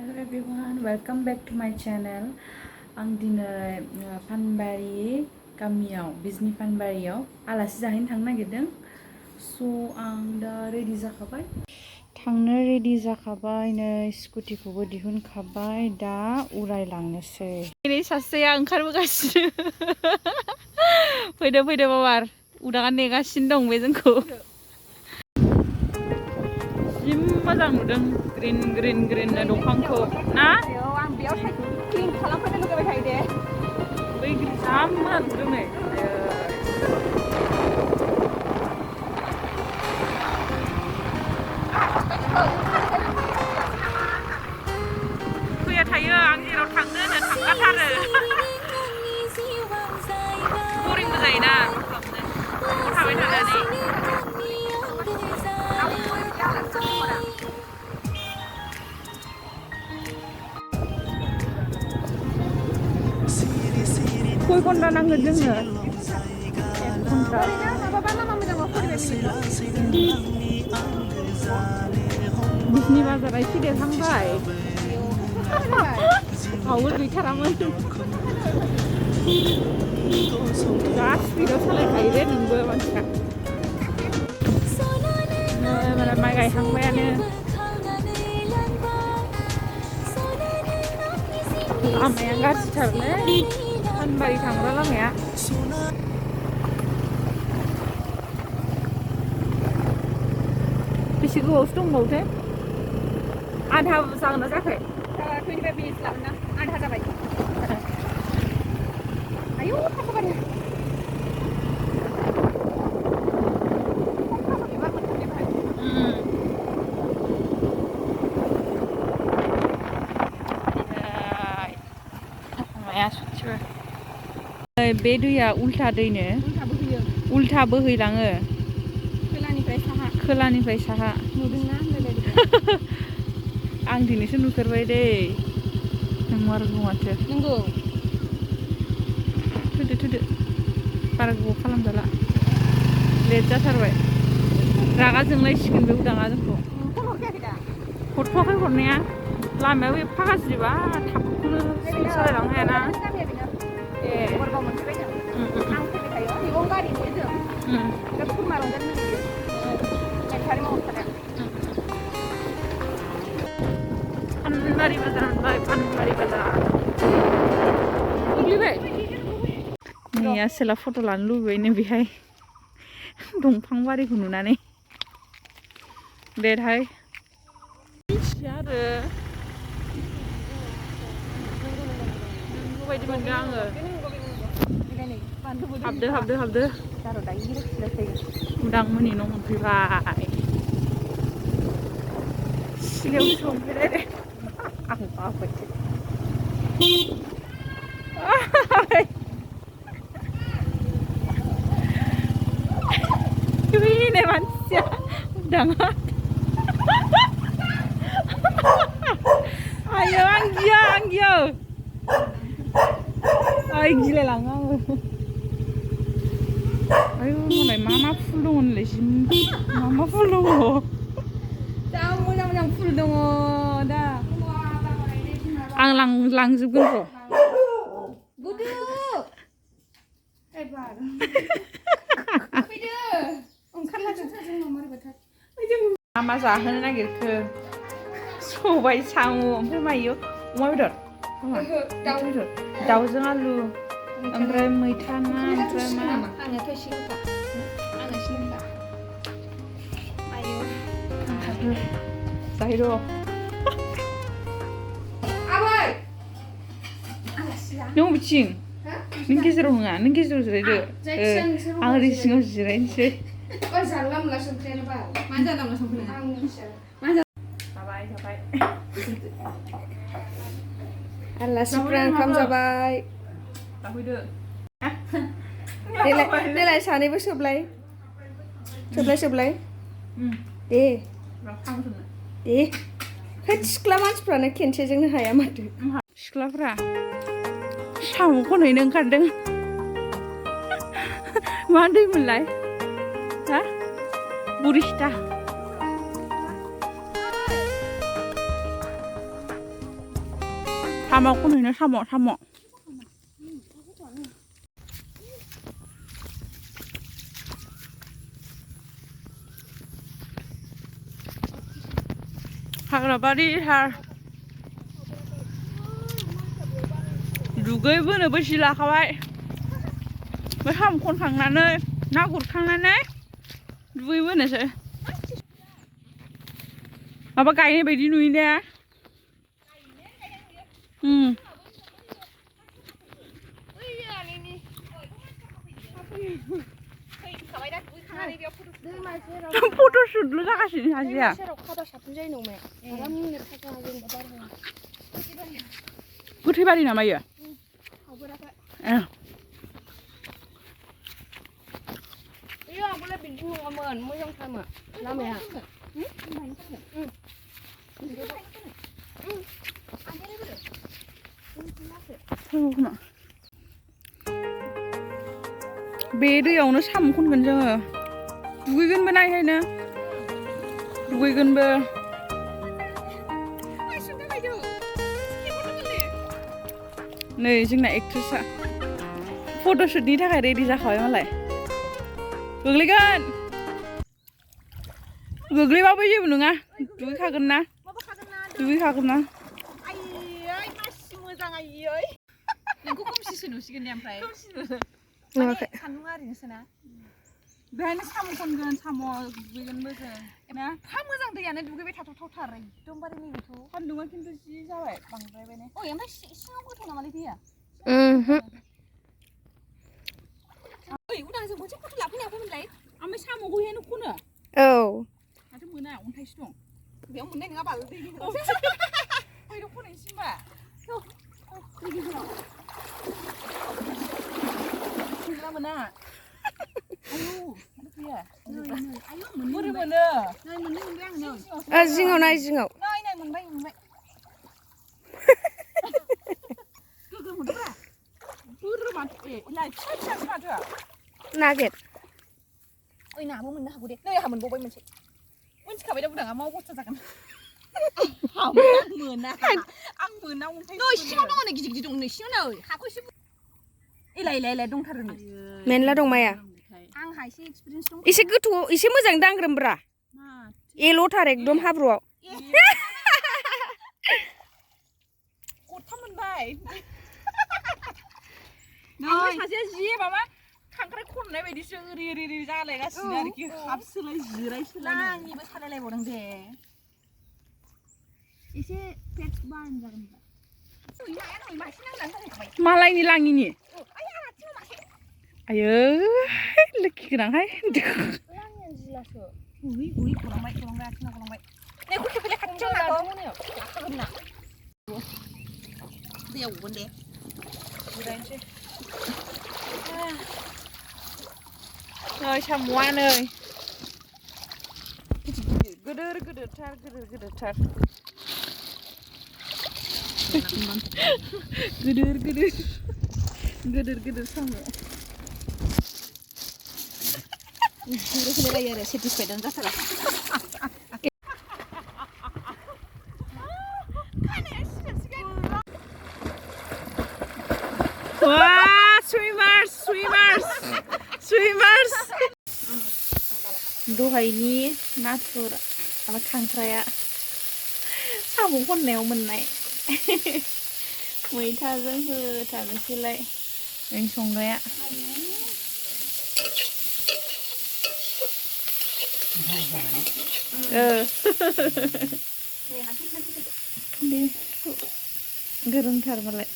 Hello everyone, welcome back to my channel. आं दिनै पानबारि गामियाव बिजनि पानबारियाव आलासि जाहैनो थांनो नागिरदों। आं दा रेडि जाखाबाय। थांनो रेडि जाखाबाय नै स्कुटिखौबो दिहुनखाबाय दा उरायलांनोसै। दिनै सासेया ओंखारबोगासिनो। फैदो बाबार उदाङा नेगासिनो दं बे जोंखौ। जि मोजां नुदों ग्रिन नो दंफांखौ ना? आं बेयाव साइक्लिं खालामफैनो लुगैबाय थायो दे। बै जा मोजां नुदों नै। फैया थायो आं जेराव थांनो होनो थांखाथारो। बरिंबो जायोना न'आव थाबाय थानानै। खय घन्टा नांगोन जोंनो? 1 घन्टा। बिजनि बाजारा एसे देरहांबाय। आवगोल गैथारामोन। जा स्पिडआव सालायखायो दे नोंबो मानसिया। मालाय माइ गायहांबायानो। लामाया गाज्रिथारलै पानबारि थांग्रा लामाया। बेसे गोबावसो दंबावोथाय? आधा जागोन ना जायाखै? 25 मिनिटस लागोन ना? आधा जाबाय। आयौ थांबाय। बे दैया उल्था दैनो उल्था बोहैलाङो खोलानिफ्राय साहा नुदोंना आं दिनैसो नुफेरबाय दै नंमारगौ माथो नंगौ थुदो बारा गोबाव खालामजाला लेट जाथारबाय रागा जोंलायसिगोन बे उदाङा जोंखौ हरथ'वाखै हरनाया लामायाबो एफा गाज्रिबा थाबखौनो सालायलांनो हायाना ए गरगाव मोनफैबाय जों आं फैबाय थायो मैगं गारि नुयो जों दा खुरमा रंजानो लुबैयो मेथारि मावथारा पानबारि बाजार मोनबाय पानबारि बाजार गोग्लैबाय नै आसोला फट' लानो लुबैबायनो बेहाय दंफां बारिखौ नुनानै देरहाय मिथिया आरो नोंगौ बायदि मोनदों आङो हाबदो उदां मोननि न' मोनफैबाय सिगाङाव संफैबाय दे आं बाबाय ini manusia udah nggak ayo anggio ayo gila lah ayo mulai mama full dong lesim mama full dong kamu yang full dong dah ang langjutkan bro buduk bar मा जाहोनो नागिरखो सबाय साम' ओमफ्राय मायो अमा बेदर दाउजों आलु ओमफ्राय मैथा ना ओमफ्राय मा आङो सिलखा आयौ जाहैर' आबै नों बिथिं नों गेजेराव नङा नों गेजेराव जिरायदो आं ओरै सिङाव जिरायनोसै जाला मोनला संख्रियानो बाल मानो जाला मोनला संख्रिया आं मिथिया जाबाय आलासिफ्रा ओंखाम जाबाय जाफैदो देलाय सानैबो सोबलाय दे होद सिख्ला मानसिफ्रानो खेनसेजोंनो हाया माथो सिख्लाफ्रा साम' खनहैनो ओंखारदों मा दैमोनलाय ha Burista साम' खनहैनो साम' हाग्राबारि थार दुगैबोनोबो जि लाखाबाय बे साम' खनखांनानै ना गुरखांनानै दुगैबोनोसै माबा गायनाय बायदि नुयो ने फट'शुटल' जागासिनो सासेया गोथैबारि नामा इयो आंबोलाय बिदि नङामोन मोजांथारमोन लामाया बे दैयावनो साम' खनगोन जोङो दुगैगोनबो ना इहायनो दुगैगोनबो नै जोंना एक्ट्रेसआ फट'शुटनि थाखाय रेडि जाखाबाय मालाय गोग्लैगोन गोग्लैबाबो जेबो नङा दुगैखागोन ना नोंखौ खोमसिसो नुसिगोन दे ओमफ्राय सान्दुं आरिनोसोना बेहायनो साम' खनगोन साम' दुगैगोनबो जों ना फा मोजां दैयानो दुगैबाय थाथावथार एकदमबारे नैबेथ' सान्दुङा खिन्थु जि जाबाय बांद्रायबाय ने ओमफ्राय सिङाव गोथौ नामालै दैया ओइ उदां जों मोनसे फट' लाफैनो हागौमोनलाय ओमफ्राय साम'खौ बेहायनो खनो औ माथो मोना अन्थाइसो दं बेयाव मोननाय नङा बाल दै गेजेराव बैयाव खनहैनोसै होनबा दै गेजेराव मोना आयौ गैया आयौ बोरै मोनो नै मोननै मोनबाय आं जिङाव नाय जिङाव नाय मोनबाय गोगोम मोनदोंब्रा बोरो माथो लाय फिसा माथो नागिर ओइ नाबो मोननो हागौ दे नै आंहा मोनबावबाय मोनसे मिथिखाबाय दा बुदाङा मा अबस्था जागोन आं मोना अन्थाइ नै सिङाव दङ नै गिदिर दं नै सिङाव नै हाखौ एसे इलाय दंथारो नै मेनला दं माया आंहा एसे एक्सपिरियेन्स दं एसे गोथौ एसे मोजां दांग्रोमब्रा एल'थार एकदम हाब्रुआव गथा मोनबाय ओमफ्राय सासेया जि माबा खांख्राइ खननाय बायदिसो ओरै जालायगासिनो आरोखि हाबसोलाय जिरायसोलाय आंनिबो सालायलायबावदों दे एसे पेट बार्न जागोन मालायनि लाङिनि आयै लोखि गोनांहाय गलांबाय नै खुरखि फैलाय खाथियाव नाखौ लाखागोन ना दैयाव गगोन दे जिरायनोसै नै साम'आ नै गिदिरथार गिदिर साम' फैलायलायो आरो सेटिसफाइदानो जाथारा सुइमार्स दहायनि नाथुर ओमफ्राय खांख्राया साम' खननायाव मोननाय मैथाजों होथारनोसैलाय जों संनाया गोरोंथार मालाय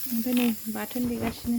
ओमफ्राय नै बाथोन देगासिनो